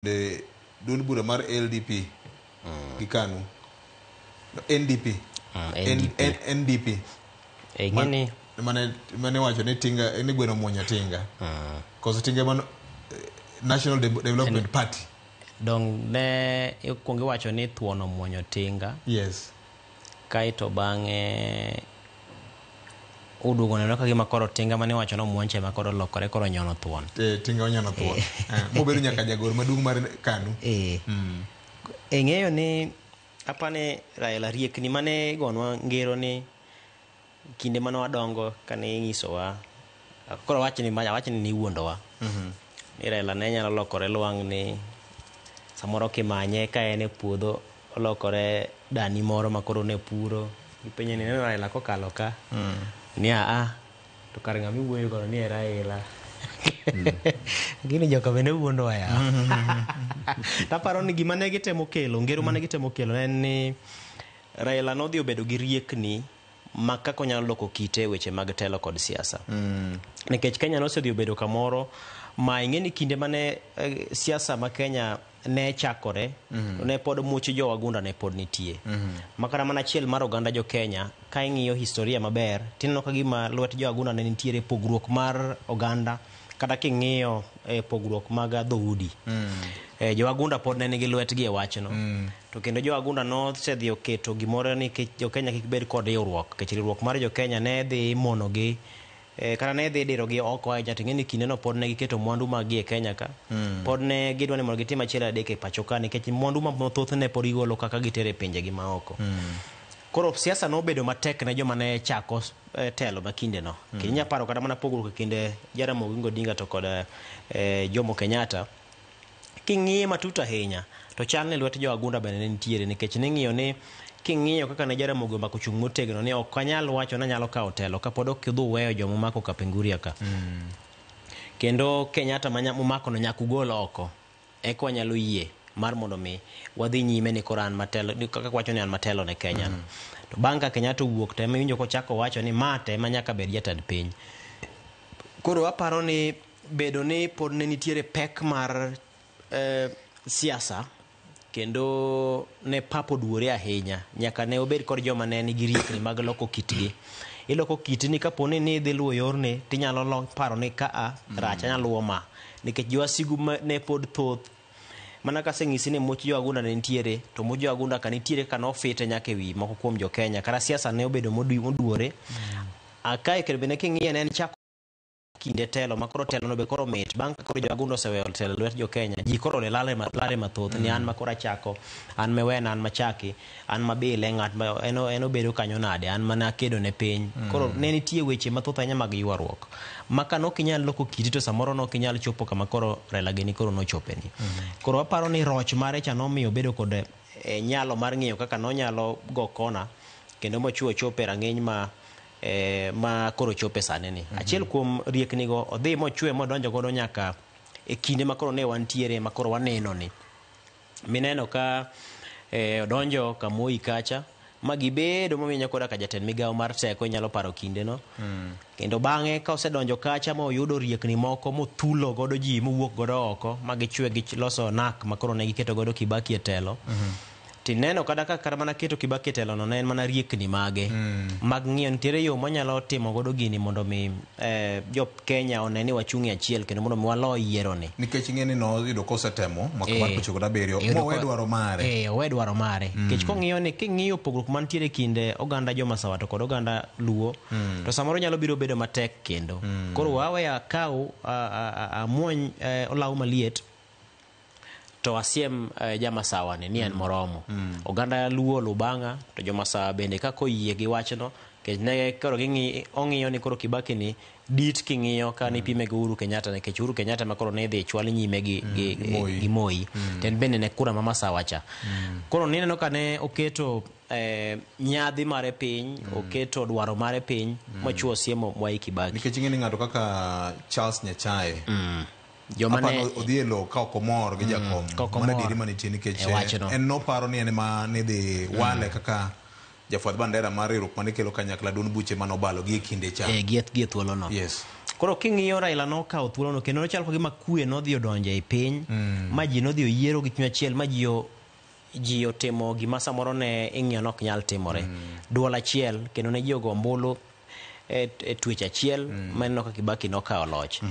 De duond bura mar LDP gi KANU. No, NDP. NDP. NDP. E, ng'eni Mane wacho ni tinga ni gweno muonyo tinga. Koso tinga mano National Development Party. Dong ne ikuongo iwacho ni thuon omuonyo tinga. Yes. Kaeto bang'e uduogo neno ka gima koro tinga mane iwacho ni omuonch ema koro olokore koro onyono thuon. Tinga onyono thuon. Mobedo nyaka jagoro maduong' mar KANU. Ing'eyo ni apani Raila riekni mane igonwa ngero ni kinde mane wadongo kane inyisowa koro awachni awachni ni iwuondowa. Ni Raila ne nyalo lokore lwang'ni samoro kimanye ka en e puodho olokore dani moro ma koro ne puro. Ipenje ni ineno Raila kokalo ka? Ni aa to kar ng'ama iwuoyo godo ni e Raila. Lakini joka bende wuondowa yawa. Taparo ni gima ne gitemo kelo, ngero mane gitemo kelo en ni Raila nodhi obedo gi riekni ma kaka onyalo loko kite e weche mag telo kod siasa. Nikech Kenya nosedhi obedo kamoro ma ing'e ni kinde mane siasa ma Kenya ne chakore, ne pod much jo wagunda ne pod nitie. Ma kata mana achiel mar oganda jo Kenya, ka ing'iyo historia maber, tineno ka gima lwet jo wagunda ne nitiere pogruok mar oganda, kata king'iyo pogruok mag dhoudi. Jo wagunda pod ne nigi lwetgi e wachno. To kendo jo wagunda nosedhi oketo gimoro ni kik jo Kenya kik bed kod riwruok, nikech riwruok mar jo Kenya ne dhi monogi kata ne dhi dirogi oko ahinya. To ing'e ni kindeno pod ne giketo mwandu mag gi e Kenya ka. Pod ne gidwa ni mondo gitim achiel adek e pacho ka, nikech mwandu mathoth ne pod gigolo kaka gitero e pinjegi maoko. Koro siasa nobedo matek ne joma ne chako telo ma kindeno. Kendo inyalo paro kata mana pogruok e kinde Jaramogi Oginga Odinga to kod Jomo Kenyatta. King'iye matut ahinya, to chal ni lwet jo wagunda bende ne nitiere, nikech ning'iyo ni king'iyo kaka ne Jaramogi omako chung' motegno ni ok anyal wacho ni anyalo kawo telo kapod ok udhi weyo joma omako Kapenguria ka. Kendo Kenyatta momako no nyaka ugol oko, eka wanyalo yie mar mondo mi wadhi nyime ni koro an matelo, ni kaka wacho ni an matelo ne Kenya no. To bang' ka Kenyatta owuok to ema iwinjo kochako wacho ni ma to ema nyaka bed jatend piny. Koro aparo ni bedo ni pod ne nitiere pek mar siasa kendo ne pap oduore ahinya, nyaka ne obed kod joma ne nigi riekni mag loko kitgi. Iloko kitni kapo ni idhi luwo yorni tinyalo paro ni ka a rach anyalo luwo ma, nikech jowasigu ne pod thoth. Mana kaseng'isi ni much jo wagunda ne nitiere, to much jo wagunda ka nitiere ka nofite nyaka ewi moko kuom jo Kenya. Kata siasa ne obedo moduore. Kae kendo bende king'iye ne en chako kinde telo ma koro telo no be koro mit. Bang' ka koro jo wagunda oseweyo telo lwet jo Kenya, ji koro ne lare mathoth ni an ma koro achako, an mewena, an machaki, an mabile, ng'at ma en obedo kanyo nade, an mana akedo ne piny. Koro ne nitie weche mathoth ahinya mag ywaruok ma ka nok inyal loko kiti to samoro nok inyal chopo kama koro Raila gini koro nochopeni. Koro aparo ni roch mare cha nomiyo obedo kod nyalo mar ng'iyo kaka nonyalo go kona kendo mochuo chope rang'iny ma koro chope sani ni. Achiel kuom riekni go odhi mochwe modonjo godo nyaka e kinde ma koro ne wantiere ma koro waneno ni. Mineno ka odonjo Kamoi kacha ma gibedo mominyo koda ka jatend migawo mar teko inyalo paro kindeno. Kendo bang'e ka osedonjo kacha ma oyudo riekni moko mothulo godo ji mowuok godo oko ma gichwe giloso NAC ma koro ne giketo godo Kibaki e telo. Tineno kata ka kata mana keto Kibaki e telo no ne en mana riekni mage mag ng'iyo nitiere yo monyalo timo godo gini mondo mi jo Kenya one ni wachung' e achiel kendo mondo mi walo yiero ni. Nikech ing'e ni noyudo kosetemo mwaka mar 97 mowe dwaro mare. Owe dwaro mare. Nikech kong'iyo ni king'iyo pogruok mantiere e kind oganda jo Masawa to kod oganda Luo, to samoro nyalo biro bedo matek kendo. Koro wawe akaw amuony olaw maliet to asiem jamasawa ni en moromo. Oganda Luo lubang'a to jomasawa bende kaka oyie gi wachno, nikech ne koro ong'iyo ni koro Kibaki ni dit king'iyo ka nipime gi Uhuru Kenyatta, nikech Uhuru Kenyatta ma koro ne dhi chwal nyime gi Moi. To en bende ne kura ma Masawa cha. Koro nineno ka ne oketo nyadhi mare piny, oketo dwaro mare piny, mochuo siemo Mwai Kibaki. Nikech ing'e ni ng'ato kaka Charles Nyachae Joma ne odhi e lowo ka ok omor gi jakom. Mano adieri manitie nikech en noparo ni en ema nidhi wale kaka jafuadh bandera mar riwruok mane kelo kanyakla duond buche mane obalo gi e kinde cha. Gi e thuolo no. Yes. Koro king'iyo, Raila nokawo thuolono kendo nochalo ka gima kwe nodhi odonjo ei piny, ma ji nodhi oyiero gi chuny achiel, ma ji otimo gima samoro ne ing'iyo nok nyal timore. Duol achiel kendo ne ji ogo ombulu e twech achiel, ma ineno ka Kibaki nokawo loch.